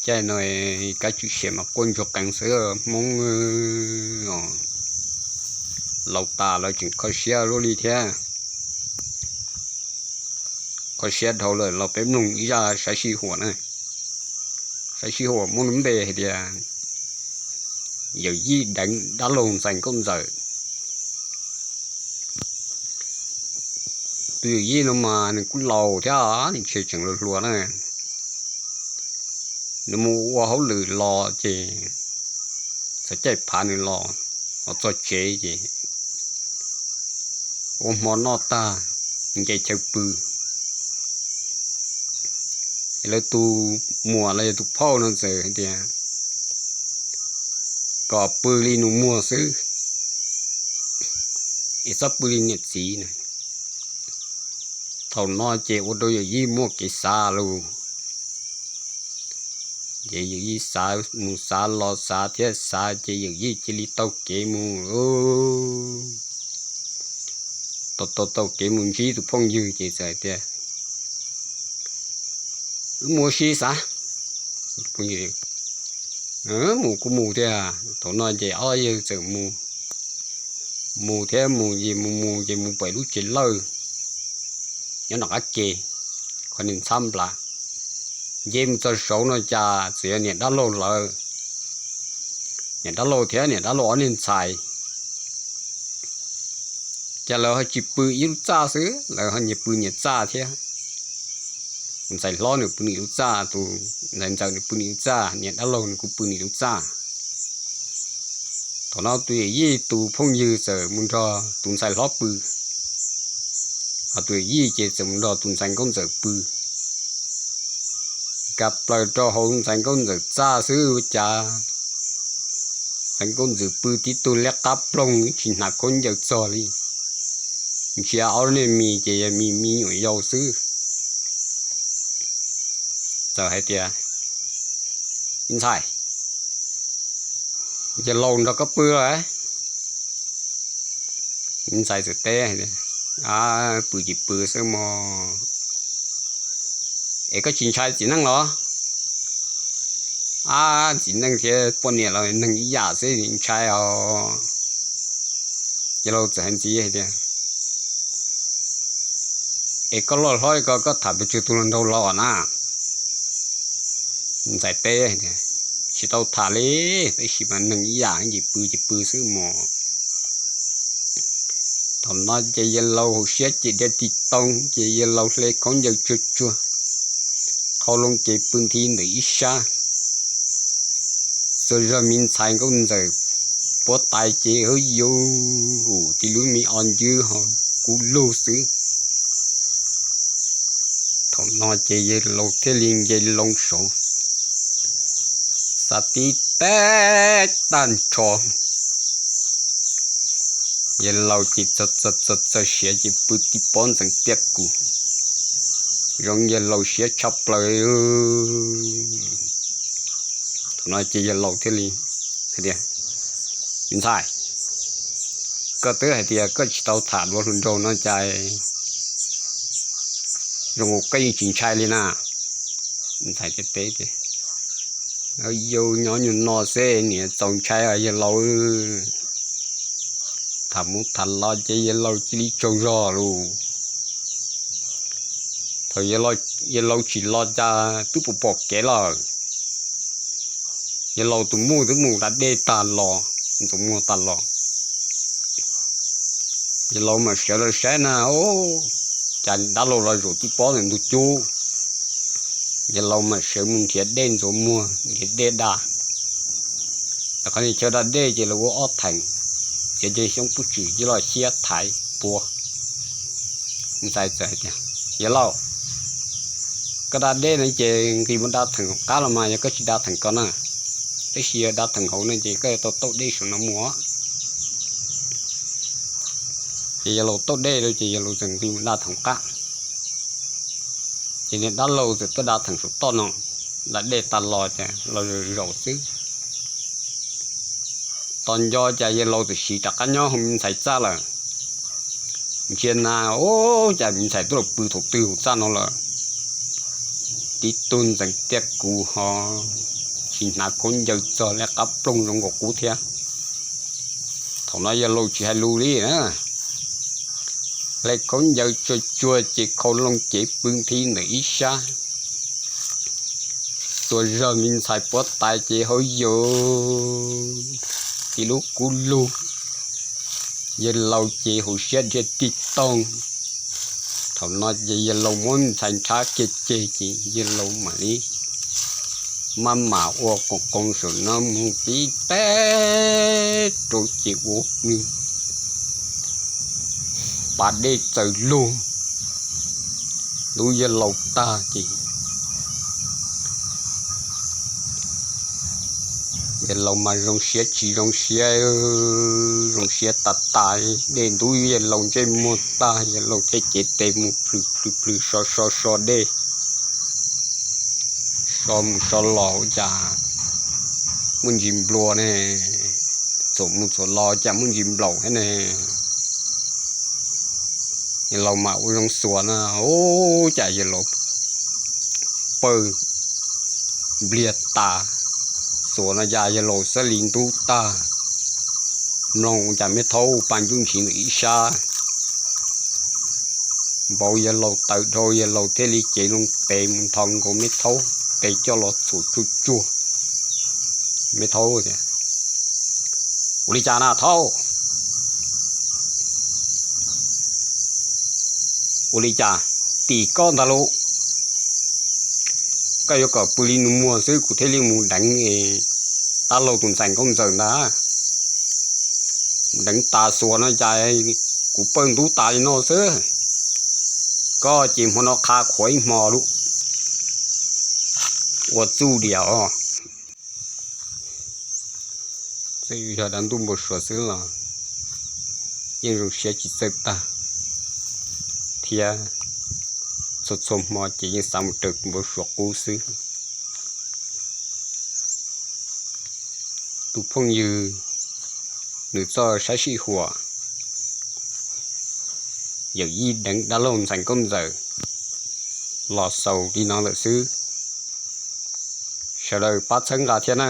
Caij no kab tswm sia mas quaj ntsuag qees xwb Hmoob os. Laus tas lawv tseem kho siab luaj li thiab. Kho siab dhau lawm los peb mloog ib zaj saib sij huam na. Saib sij huam muaj lub npe hais tias yawm yij deev dab laug ntxhais nkauj ntxawm. Tus yawm yij no mas nws kuj laus thiab, nws tseem hluas hluas na. Nws mus ua hauj lwm los ces txog caij phav nws los, los txog tsev ces ua hmo noj tag, nce chaw pw. Es lawv tus muam los yog tus phauj no txawm hais tias kom pw li nus muag xwb, es txhob pw li niam txiv na. Thaum no ces ua rau yawm yij muaj kev xav lus, ces yawm yij xav mus xav los xav thiab xav ces yawm yij cia li taug kev mus, tau tau taug kev mus ntsib tus phooj ywg ces txawm hais tias, Wb mus ua si xav. Mus kuj mus tiag. Thaum no ces ob yawg txawm mus, mus thiab mus ces mus mus ces mus pem lub tsev lawj nyob nram qab ke, qhov niag ntxhab nplas. Nce mus txog saud no cas txawm yog niam dab laug lawv, niam dab laug thiab niam dab laug ob niag ntxhais. Ces lawv ho tsis pw ib lub txaj xwb, lawv ho nyias pw nyias txaj thiab. Tus ntxhais hlob nws pw nws lub txaj, tus ntxhais ntxawm nws pw nws lub txaj, niam dab laug nws kuj pw nws lub txaj. Thaum no tus yawm yij tus phooj ywg txawm mus nrog tus ntxhais hlob pw, ho tus yawm yij ces txawm mus nrog tus ntxhais nkauj ntxawm pw. Nkag plaws rau hauv ntxhais nkauj ntxawm txaj xwb ua cas ntxhais nkauj ntxawm pw tib tug liab qab ploog tsis hnav khaub ncaws txog li. Ntsia ob lub niag mis ces yog mis me nyuam yaus xwb. Txawm hais tias, Me ntxhais, yawg laus nrog koj pw lawm. Me ntxhais txawm teb, A, pw ces pw xwb mog. Es koj tsis ntshai txiv neej los? A, txiv neej thiab poj niam los neeg ib yam xwb, ntshai os. Yawg laus txawm hais ntxiv hais tias, Es koj loj hlob ko koj tham pes tsawg tus hluas nraug los na? Ntxhais teb, Tsis tau tham li, tab sis mas neeg ib yam ces pw ces pw xwb mog. Thaum no ces yawg laus hauv siab ces dhia tig too ces yawg laus hle khaub ncaws tsuag tsuag, qhau loo ces pw nthi ntawm ib sab. Txog zog me ntxhais nkauj ntxawm puab tais ces hwb yus hu tib lub me o ncwb ho kub lug xwb. Thaum no ces yawg laus thiaj li nce loo saud, xav tib teg tag nrho. Yawg laus ces txog txog txog siav ces pw tib pob ntxeev tiaj kuv, zoo yawg laus siab tshaj plaws. Thaum no ces yawg laus thiaj li hais tias, Me ntxhais, koj twb hais tias koj tsis tau tham luag hluas nraug no cas zoo koj yeej tsis ntshai li na? Ntxhais teb tias, Yus nyob nyuag no xwb niam txaus ntshai os yawg laus. Tham mus tham los ces yawg laus cia li tsaug zog lawm. Thaum yawg laus tsis los cas twb pom pom kev lawm. Yawg laus tus muam twb mus da dej tag los, ntxuav muag tag los. Yawg laus mam sawv los saib na, cas dab laug los zaum tib pob ntawm ntug cub. Yawg laus mam sawv mus nrhiav dej ntxuav muag, nrhiav dej da. Rau qhov chaw da dej ces lawv ua ob theem, txiav nce xyoob pub tswm cia li los xiab thaiv pua. Ntxhais txawm hais tias, Yawg laus, koj da dej no ces nqis mus da theem hauv qab los mas, yog koj tsis da theem ko na, tab sis yog da theem hauv no ces koj yuav tau taug dej saum no mus. Ces yawg laus taug dej rau ces yawg laus txawm nqis mus da theem hauv qab. Ces niag dab laug txawm tuaj da theem saum toj no, da dej tas los ces los zaum xwb. Tos nco cas yawg laus txawm siv rov qab nyob hauv me ntxhais txaj lawm. Ntsia na, ub, cas me ntxhais twb los pw thaum twg hauv txaj no lawm. tib tug ntxeev tiaj kuv ho tsis hnav khaub ncaws txog, lej qab ploog zoo nkaus qub thiab. Thaum no yawg laus tsis hais lus li na, hle khaub ncaws tsuag tsuag ces khau loo cev pw nthi ntawm ib sab. Tuaj zog me ntxhais puab tais ces hauv yus tib lub kub lug, yawg laus ces hauv siab dhia tig toog. Thaum no ces yawg laus muab ntxhais nrhab kiag ceg ces yawg laus mam li maj mam ua qoos qoos saum no mus tib teg rau ces ua nws pas dej txawm lug ntub yawg laus tag ces yawg laus mas zoo siab tsis zoo siab, zoo siab tas tas, dej ntub yawg laus ntsej muag tag, yawg laus thiaj cev tes mus plhws plhws plhws so so so dej. So mus so los ua cas muaj ntsis nplua ne, txhuam mus txhuam los cas muaj ntsis nplaum thiab ne. Yawg laus mas ua zoo xuas na, ua cas yawg laus pawg npliag tas, xuas no cas yawg laus xab li ntub tag, mloog ua cas meb thaub pa ntsuj ntshis ntawm ib sab npaum yawg laus tawv dhau, yawg laus thiaj li cev loo tes mus nthos nkaus meb thaub tes coj los txhuam tsuag tsuag. Meb thaub tias, ua li cas na thaub? Ua li cas, tim koj ntag lauj. Koj yuav kom pw li nus muag xwb kuv thiaj li mus deev dab laug tus ntxhais nkauj ntxawm ntag. Deev tas xuas no cas kuv pawg ntub tas li no xwb. Koj ces hmo no qha qhuav ib hmo lauj. Ua txuj diam os. Txawm yog dab ntuj npau suav xwb los yeej zoo siab tsis txawj tag thiab, txhua txhua hmo ces yeej xav mus raws tus npau suav qub xwb. Tus phooj ywg nws txoj saib sij huam yawm yij deev dab laug ntxhais nkauj ntxawm los xaus li no lawm xwb. Sawv daws pab txhawb nqa thiab na.